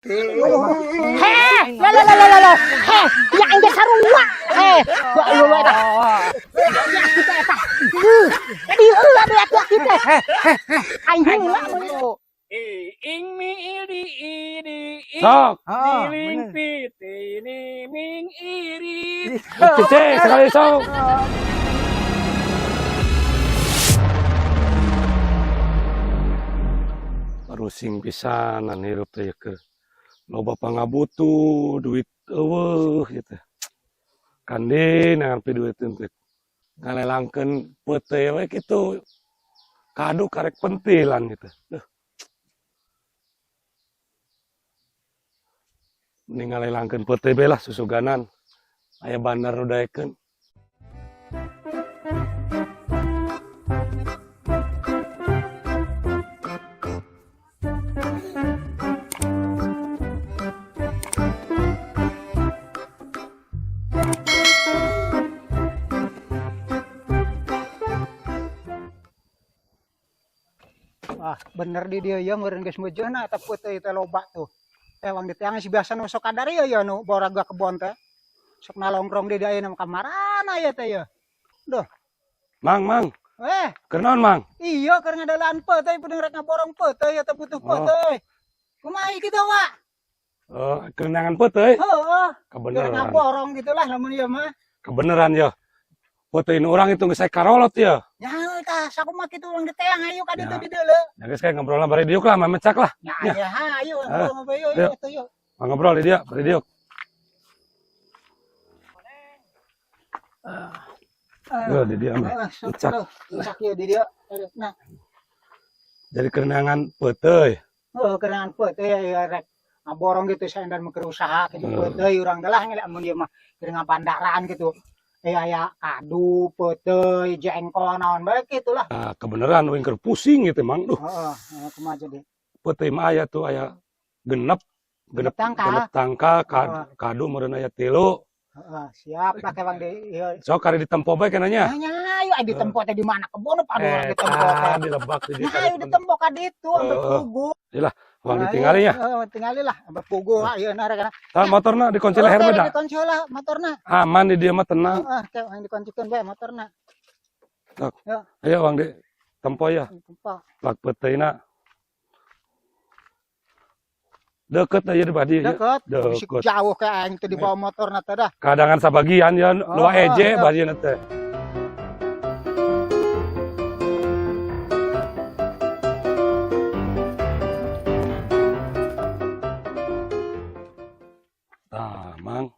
Heh, la la la la la la. Heh, ya engge sarua. Heh, gua lu eta. Ya kita eta. Di heula deui atuh kita. Heh, heh, heh. Aing heula meuli. Ing mi iri iri ing Sok. Diling piti ni ming iri. Cece sekali sok. Rusing pisanan hirup teh keur. Loba pangabutuh, duit eueuh gitu. Kande ngampi duit teh. Ngalelangkeun peuteuy we kitu. Kadu karek pentilan gitu. Duh. Mending ngalelangkeun peuteuy bae lah susuganan. Aya bandar nu daekeun. Ah, bener di dia ya meureun geus meujeuhna eta peuteuy teh loba tuh. Wang di tiang si biasa nu sok kadari ya nu boraga kebon teh. Sok nalongkrong di dieu aya kamarana ya teh ya. Duh. Mang, mang. Eh, Keur naon, Mang? Iya keur ngadalaan peuteuy pedeung rek ngaborong peuteuy eta butuh peuteuy. Kumaha kitu, Wak? Oh, keur neangan peuteuy? Heeh. Kebeneran. Keur ngaborong gitulah lamun ieu mah. Kebeneran ya. Peuteuy nu urang itu geus karolot ya. Ya tah sakumaha kitu urang di teang ayo ka ditu di deuleu. Ya geus kayak ngobrol bari diuk lah, mamecak lah. Ya, ya, ayo ngobrol yuk, Ayo. Yuk, yuk. Ngobrol di dia, bari diuk. Yo di dia mah. Mecak. Mecak ya di dia. Nah. Jadi kerenangan peuteuy. Oh, kerenangan peuteuy ya rek ngaborong gitu saya dan keur usaha gitu peuteuy urang teh lah ngelak mun ieu mah keur ngabandaran gitu. Aya kadu, peuteuy, jengkol naon bae gitulah. Ah, kebeneran uing keur pusing gitu Mang. Duh. Heeh, kumaha jadi. Peuteuy mah aya tuh aya genep, genep tangkal. Genep tangkal, kadu meureun aya 3. Heeh, siap lah ke Bang di ieu. Sok kari ditempo bae kenanya. Nya ayo ai ditempo teh di mana kebon apa urang ditempo teh. Di lebak di Nah, ayo ditempo ka ditu ambe pugu. Iyalah, urang ditinggali ya. Heeh, tingali lah ambe pugu ayeuna rek. Tah motorna dikunci leher mah da. Dikunci lah motorna. Aman di dia mah tenang. Heeh, ke urang dikuncikeun bae motorna. Sok. Yo. Ayo urang di tempo ya. Tempo. Plak peuteuna. Deket aja di badi. Deket. Deket. Jauh ke aing teh dibawa motorna teh dah. Kadangan sabagian ya, luar eje badina teh. Tah, Mang.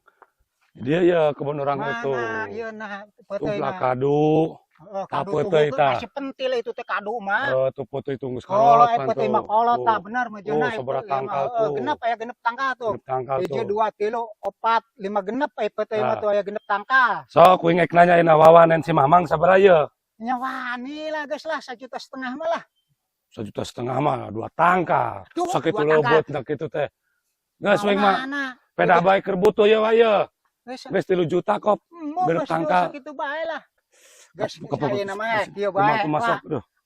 Dia ya kebun orang itu. Mana ieu nah peuteuy Tumplak kadu. Oh, Tah kadu peuteuy tuh tah. Masih pentil itu teh kadu mah. Oh, tuh peuteuy tunggu Oh, sekarang peuteuy mah kolot tah bener mah Oh, sabaraha tangkal tuh. Genep aya genep tangkal tuh. Genep tangkal 1 tuh. 2 3 4 5 genep aya peuteuy mah tuh aya genep tangkal. Sok kuing ek nanya ina wawanen si Mamang sabaraha ieu? Nya wani lah geus lah 1,5 juta mah lah. 1,5 juta mah 2 tangkal. Sakitu dua leubeut na kitu teh. Geus kuing mah pedah bae keur butuh ieu wae ieu. Geus 3 juta kop. Genep tangkal. Sakitu bae lah. Geus ayeuna mah kieu bae.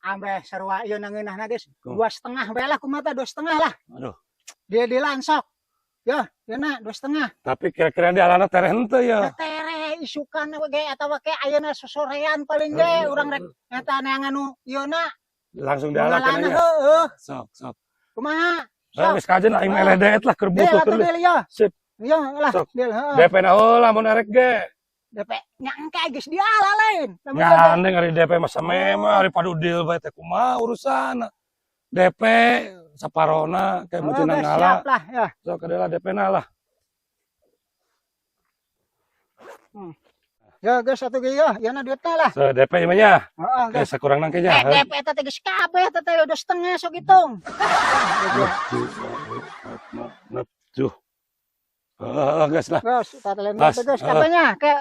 Ambe sarua ieu nangeunahna geus 2,5 bae lah kumaha tah 2,5 lah. Aduh. Dia dilansok. Ya, ya na 2,5. Tapi kira-kira di alana tereh henteu ya. Tereh isukan ge atawa ke ayeuna sosorean paling ge urang rek eta neangan nu ieu na. Langsung dialakeun nya. Heeh. Sok, sok. Kumaha? Sok. Geus kajen aing mah eleh deet lah keur butuh keur. Sip. Ya lah, deal heeh. DP na heula mun erek ge. DP nyangka geus diala lain. Ngandeng ari DP mah samema ari padu deal bae teh kumaha urusan. DP saparona kayak meuceuna ngala. Siap lah ya. Sok kadeulah DP na lah. Ya geus atuh ge ya, ya na duitna lah. So DP ieu mah nya. Heeh, geus sakurang nang nya. DP eta teh geus kabeh eta teh 2,5 sok hitung. 7. Heeh, geus lah. Geus, tatelen teh geus katanya ke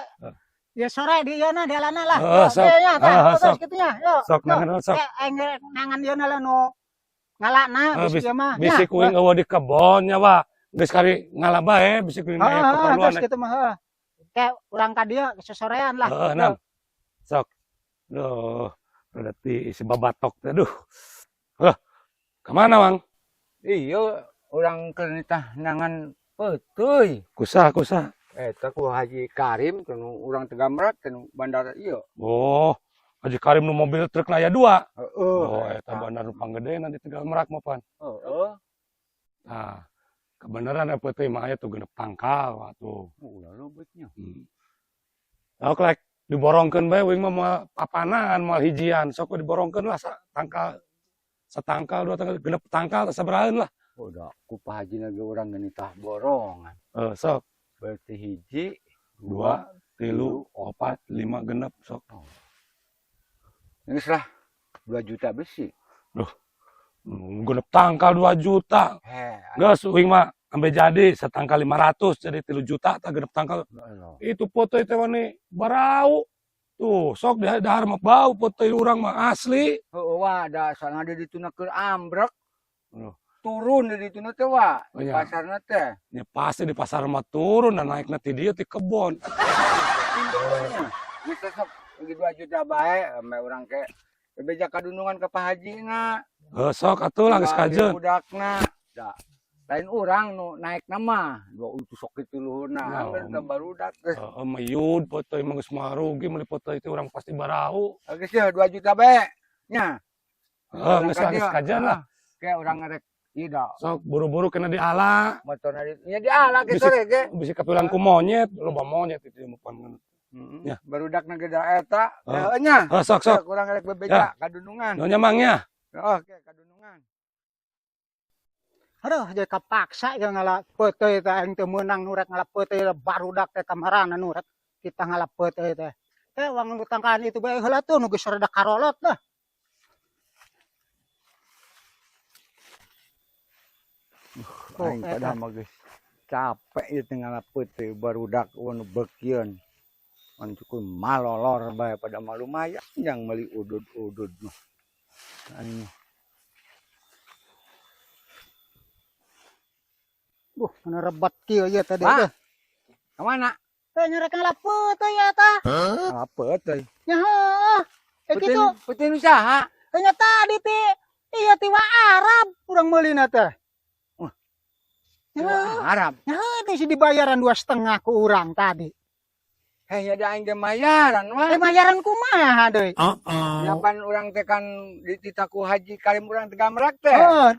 ya sore di ieu na di alana lah. Sok. Ya tah, geus kitu nya. Yo. Sok nangan sok. Aing nangan ieu na lah nu ngalana geus ieu mah. Bisi kuing eueuh di kebon nya, Wak. Geus kari ngala bae bisi kuing aya keperluan. Geus kitu mah heeh. Ke urang ka dieu sosorean lah. Heeh, nam. Sok. Duh, berarti si babatok teh duh. Heh. Ka mana, Mang? Iya, Urang keur nitah neangan peuteuy. Kusaha kusaha? Eta ku Haji Karim nu urang Tegamrak nu bandar ieu. Oh, Haji Karim nu mobil truk aya dua. Heeh. Oh, eta bandar nu panggedena di Tegal Merak mah pan. Heeh. Nah, kebenaran apa teh mah aya tuh genep tangkal atuh. Ulah lobetnya. Sok lek diborongkeun bae uing mah moal papanaan moal hijian. Sok we diborongkeun lah tangkal satangkal dua tangkal genep tangkal sabaraheun lah. Oh, da ku Pak Haji ge urang nitah borongan. Eh, sok. Berarti hiji, 2, 3, 4, 5 genep sok. Oh. Geus lah 2 juta besi. Duh, genep tangkal 2 juta. Heh, geus uing mah ambe jadi satangkal 500 jadi 3 juta tah genep tangkal. Allah. Itu foto itu wani barau. Tuh, sok di dahar mah bau foto urang mah asli. Heueuh wa da soalna di dituna keur ambrek. Aduh. Turun di dituna teh wa, di Oh, iya. pasarna teh. Ya pasti di pasar mah turun dan naikna ti dieu ti kebon. Geus sok lagi 2 juta bae ame urang ke bebeja kadunungan ka Pak Haji na. Heuh sok atuh lah geus kajeun. Budakna. Da. Lain urang nu naik nama, dua itu sok kitu luhurna, Nah, hampir teh barudak geus. Heeh, mayud foto emang geus mah rugi meuli foto itu urang pasti barau. Geus ya 2 juta bae. Nya. Heeh, geus lah geus kajeun lah. Kayak urang ngerek ieu da. Sok buru-buru kena diala. Motorna di nya diala ge sore ge. Bisi kapilang ku monyet, loba monyet itu mah pan. Heeh. Ya. Barudak na ge da eta. Heeh. Heuh nya. Heeh, sok sok. Kurang ngerek bebeja kadunungan. Nyonya mang nya. Heeh, oke kadunungan. Aduh, jadi kapaksa ya ngala peuteuy teh aing teu meunang nu rek ngala peuteuy barudak teh kamarana nu rek kita ngala peuteuy teh. Eh, wang nu tangkahan itu bae heula tuh nu geus rada karolot dah. Oh, Aing eta. padahal mah geus capek ieu teh ngala peuteuy barudak nu beukieun. Anu cukup malolor bae pada mah lumayan yang meuli udud-udud mah. Aing Buh, mana rebat kieu ieu tadi Wah. teh. Ka mana? Teh nyerek ngala peuteuy eta. Ngala peuteuy. Nya heuh. Eh kitu. Peuteun usaha. Eh nya tadi ti iya ti wa Arab urang meulina teh. Wah. Nya Wa Arab. Nya heuh teh si dibayaran 2,5 ku urang tadi. Heh ya da aing ge mayaran wah. Eh mayaran kumaha deui? Nyapan urang teh kan dititah ku Haji Karim urang teh gamrek teh. Heuh,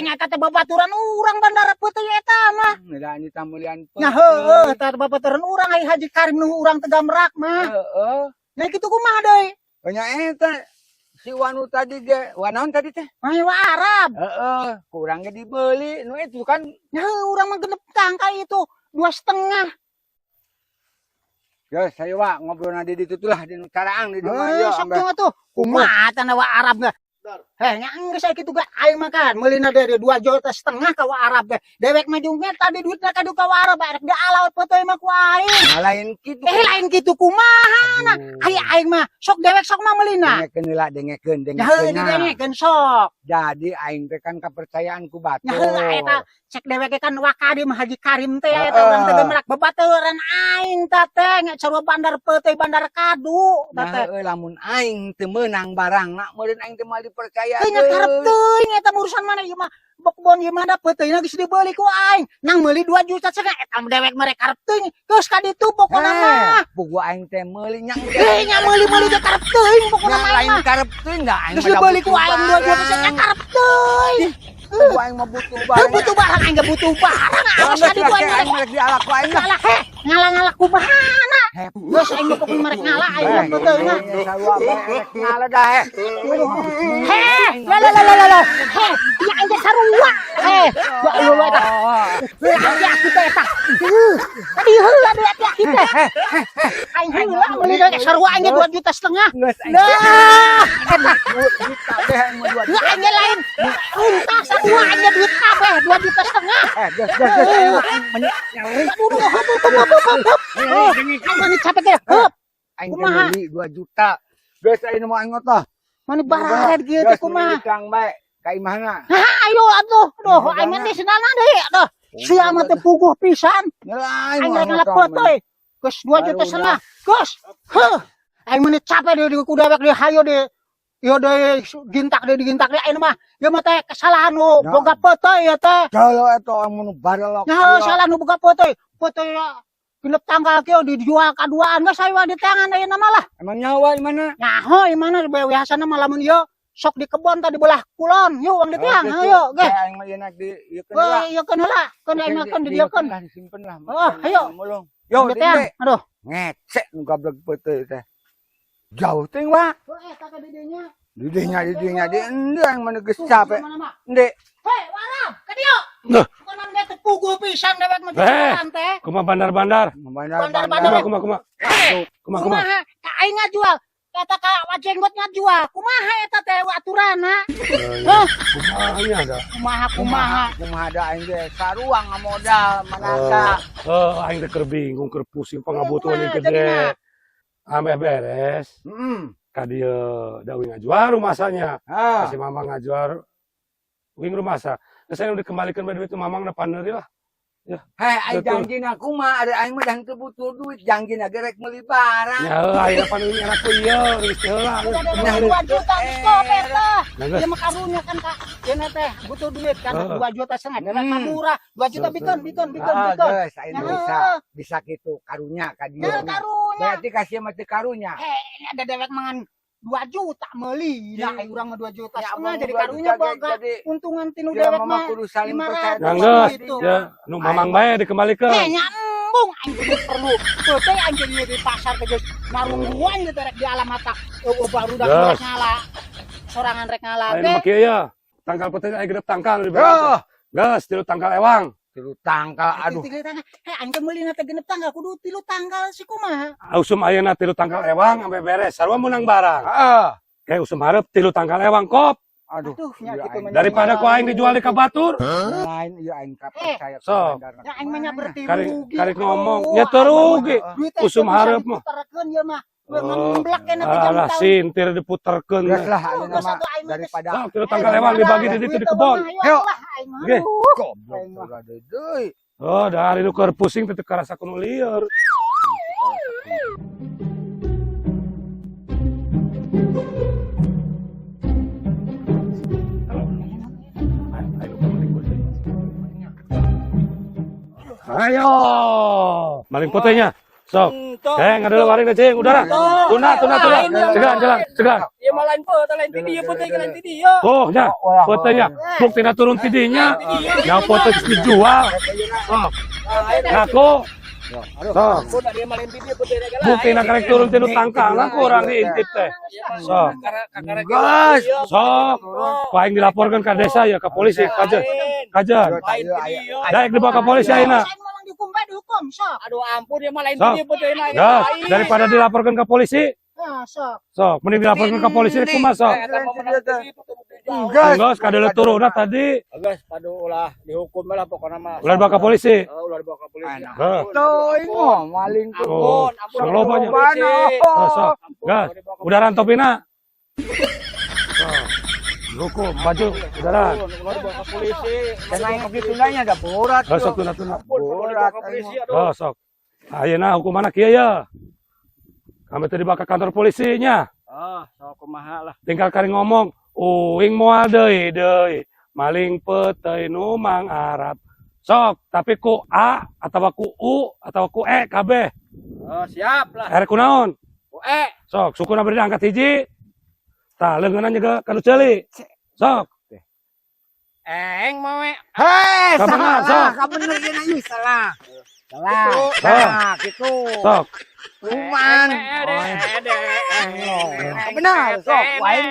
nya eta teh babaturan urang bandara peuteuy eta mah. Da nitah meulian peuteuy. Nya heueuh eta babaturan urang ai Haji Karim nu urang teh gamrak mah. Heeh. Nya kitu kumaha deui? Nya eta si Wanu tadi ge, wanaon tadi teh? Mah wa Arab. Heeh, ku urang ge dibeli. Nu itu kan nya heueuh urang mah genep tangka itu 2,5. Ya, saya wa ngobrol di ditu lah di caraang di dieu mah Heuh, ieu, sok ambe. tuh atuh. Kumaha tanah wa Arab teh? Heh, nya geus aya kitu ge aing mah kan meulina dari 2,5 juta ka wa Arab teh. Dewek mah jeung tadi duitna ka ka wa Arab rek dialaut peuteuy mah ku aing. Nah, lain kitu. Eh lain kitu kumaha na. Aduh. Ai aing mah sok dewek sok mah meulina. Dengekeun heula, dengekeun, Nya heuh dengekeun. didengekeun sok. Jadi aing teh kan kepercayaan ku batur. Nya heuh eta cek dewek kan wakadi mah Haji Karim teh eta Heeh. urang teh gemerak babaturan aing ta teh nya sarua bandar peuteuy bandar kadu ta Nah, teh. heueuh lamun aing teu meunang barangna meureun aing teh moal dipercaya. Teu nya karep teuing eta urusan mana ieu mah bokbon ieu mah da peuteuy geus dibeuli ku aing. Nang meuli 2 juta cenah eta dewek mah rek karep teuing. Geus ka ditu pokona mah. Buku aing teh meuli nya Heuh nya meuli-meuli teh karep teuing pokona Nya mah lain mah. karep teuing da aing Geus mah da dibeuli ku butuh aing 2 juta cenah barang. karep teuing. Buku aing mah butuh Teu barang. butuh barang aing ge butuh barang. Awas Geus ka ditu aing aing rek rek dialak ku aing lah. ngalah heh ngalah-ngalah kumahana. Heh. Geus aing mah pokona merek ngalah aing mah peuteuy mah. Sarua bae rek ngalah dah heh. Heh, la la la la la. Heh, ya aing ge sarua. Heh, ya Allah eta. Heuh, aki-aki teh eta. Heuh, tadi heula deui aki-aki teh. Aing heula meuli deui sarua aing ge 2,5 juta. Geus aing Nah, eta. kabeh aing mah 2 Heuh, aing ge lain. Unta sarua aing ge duit kabeh 2,5 juta. Eh, geus geus geus aing mah aing meni nyeri. Aduh, hup hup hup hup hup. Heuh, aing mah capek teh. Hup. Aing teh Kumaha? meuli 2 juta. Geus aing mah aing tah. Mani barared kieu teh kumaha? Kang bae ka imahna. Hah, ayo atuh. Duh, aing mah teh sendalna deui. Duh, sia mah teh puguh pisan. Lain Aing rek ngalap peuteuy. Geus 2,5 juta. Geus. Heuh. Aing mah capek deui di ku dewek deui hayo deui. Ieu deui gintak deui digintak deui ayeuna mah. Ieu mah teh kesalahan nu Nah. boga peuteuy ieu teh. Kalau eta mun barelok. Nya salah nu boga peuteuy. Peuteuy genep tanggal kieu dijual kaduaan geus ayo di tangan ayeuna mah lah. Emang nyawa di mana? Nyaho ieu mana biasana mah lamun ieu sok di kebon tadi belah kulon. Yuk uang di tiang, ayo ge. Aing mah ieu nak di ieu keun heula. Wah, ieu keun heula, keun aing keun di dieu keun. Lah disimpen lah. Oh, ayo. Mulung. Yo, Di tiang. Aduh. Ngecek nu gablek peuteuy teh. Jauh teuing wa. Eh, kakak di dinya. Didinya di endi aing mah geus capek. Endi. Hei, warap, ka dieu. Nah. Konon ge teu puguh pisan dewek mah Eh. jualan teh. Kumaha bandar-bandar? Bandar-bandar. Kumaha kumaha kumaha. Kumaha kumaha. Kumaha? Ka aing ngajual. Kata ka wajenggot ngajual. Kumaha eta teh aturanna? Hah? Kumaha nya ada. Kumaha kumaha? Kumaha da aing ge saruang ngamodal manaka. Eh, aing teh keur bingung, keur pusing pangabutuhan Kumaha yang gede. jadina? Ameh beres. Heeh. Ka dieu da uing ngajual rumasanya. Ah. Si Mamang ngajual uing rumasa. Geus saya udah dikembalikan bae duit Mamang na paneuri lah. Hei, aing Betul. janjina kumaha ada aing mah dan teu butuh duit, janjina ge rek meuli barang. Ya heuh ayeuna pan uing era ku ieu geus teu heula. Udah ada 2 juta geus kop eta. Nah, geus. Ieu mah karunya kan Kak. Ieu teh butuh duit kan Heeh. 2 juta setengah. Dewek Hmm. mah murah. 2 juta bikeun bikeun bikeun Ah, bikeun. geus aing Nah, bisa bisa kitu karunya ka dieu. Ya karunya. Berarti kasih mah teu karunya. Eh, ini ada dewek mangan 2 juta meuli. Nah, aing urang mah 2 juta Ya, setengah abang jadi 2 karunya juta ge boga jadi untungan tinu dia dewek mah mah. kudu saling 500 percaya. Nah, geus. gitu. Ya, nu Mamang bae dikembalikan. Eh, nya embung aing kudu perlu. Teu aing jadi di pasar teh geus narungguan gitu rek di alam mata. Eueuh barudak Geus. rek ngala. Sorangan rek ngala Ayeuna ge. mah kieu ya. Tangkal peuteuy aya genep tangkal di Oh, Geus, tilu tangkal ewang. tilu tangkal aduh. Tilu tanggal. Hei, aing teh meulina teh genep tanggal kudu tilu tanggal si kumaha. Usum ayeuna tilu tangkal ewang sampai beres. Sarua menang barang. Heeh. Kayak usum hareup tilu tangkal ewang kop. Aduh. Aduh, nya Iya, kitu aing. mah. Daripada ku aing dijual di ka batur. Lain ieu aing ka percaya ka Sok. bandar. Ya aing mah nya berarti Karek rugi. karek ngomong, Aduh, nya teu aing mah rugi. duit teh Usum teu bisa hareup mah. diputerkeun ieu mah. Oh. Ngemblek kena teh jam Alah tahun. sintir diputerkeun. Geus lah Oh, ayeuna geus mah atuh aing mah geus. daripada Sok tilu tangkal ewang dibagi di ditu di kebon. Ayo lah aing mah. Oke. Aduh. goblok teu ada deui. Oh, dari nu keur pusing teh teu karasa kudu lieur. Ayo, maling putihnya. Sok. Eh, nggak ada waring cing, udara. Tuna, tuna, tuna. Cegan, cegan, cegan. Ieu mah lain peuteuy, lain ti dieu peuteuy, lain ti dieu. Oh, nya, putihnya. Buktina turun tidinya. Nya putih geus dijual. Sok. Ngaku. Sok. Ampun, da ieu mah lain ti dieu peuteuy lain. Buktina karek turun tinu tangkal lah kurang diintip teh. Sok. Gas. Sok. Ku aing dilaporkan ke desa ya ke polisi, kajen. Kajen. Lain ti dieu. Daek dibawa ke polisi ayeuna. Aing mah dihukum bae dihukum sok. Aduh ampun ieu mah lain ti Sok. dieu peuteuy lain. Gas, daripada dilaporkan ke polisi, Nah, sok. sok mending dilaporkan ke polisi kumaha sok. Eta mah menang ti dieu peuteuy jauh. Gas. Geus kadele turunna tadi, Geus padu ulah dihukum lah pokona mah. ulah dibawa ke polisi. Oh, ulah dibawa ke polisi. Anak. Heh. Teuing mah maling tuh. Oh, Ampun, ampun. sang lobanya. Polisi. Oh, sok. Gas, udah rantopina. Sok. Hukum, baju, udara. Ampun, ulah dibawa ke polisi. Dan aing kitu nya da borat. Oh, sok tuna tuna. Ampun, ulah dibawa ke polisi aduh. Oh, sok. Ayeuna hukumanna kieu ya. Kami tadi dibawa ke kantor polisinya. Ah, sok kumaha lah. Tinggal kari ngomong, uing moal deui deui, maling peuteuy nu Mang Arab. Sok, tapi ku A atau ku U atau ku E kabeh. Oh, siap lah. Erek kunaon? Ku E. Sok, sukuna beri angkat hiji. Tah, leungeunna juga kanu ceuli. Sok, Eng moe. Hei, Kabener, salah, sok. kabener ieu ieu salah. Salah. Sok. Nah, gitu. Sok. Kuman. Benar, sok. Wain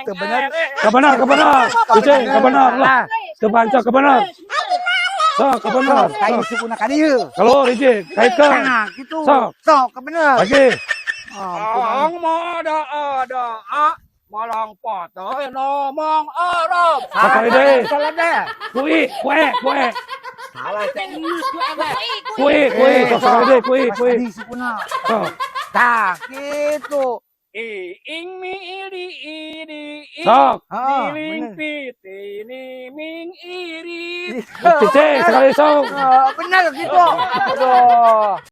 teu bener. Kabenar, kabenar. Kucing, kabenar lah. Kebanca kabenar. Sok, kabenar. Sok, kain Sok. sukuna ka dieu. Keluar hiji, kaitkeun. Nah, gitu. Sok. Sok, kabener. Lagi. Ampun. Ong mo da ada a malang patah nomong Arab. Sakali deui. Salah deh. Ku I, ku E, ku E. Salah teh. Ku I, ku I. Sok sakali deui, ku I, ku I. Tadi sukuna. Sok. Tah, gitu. I ing mi iri iri i. Sok. Ah, Diling bener. piti ni ming iri. Cicing, sekali sok. Ah, bener gitu. Aduh.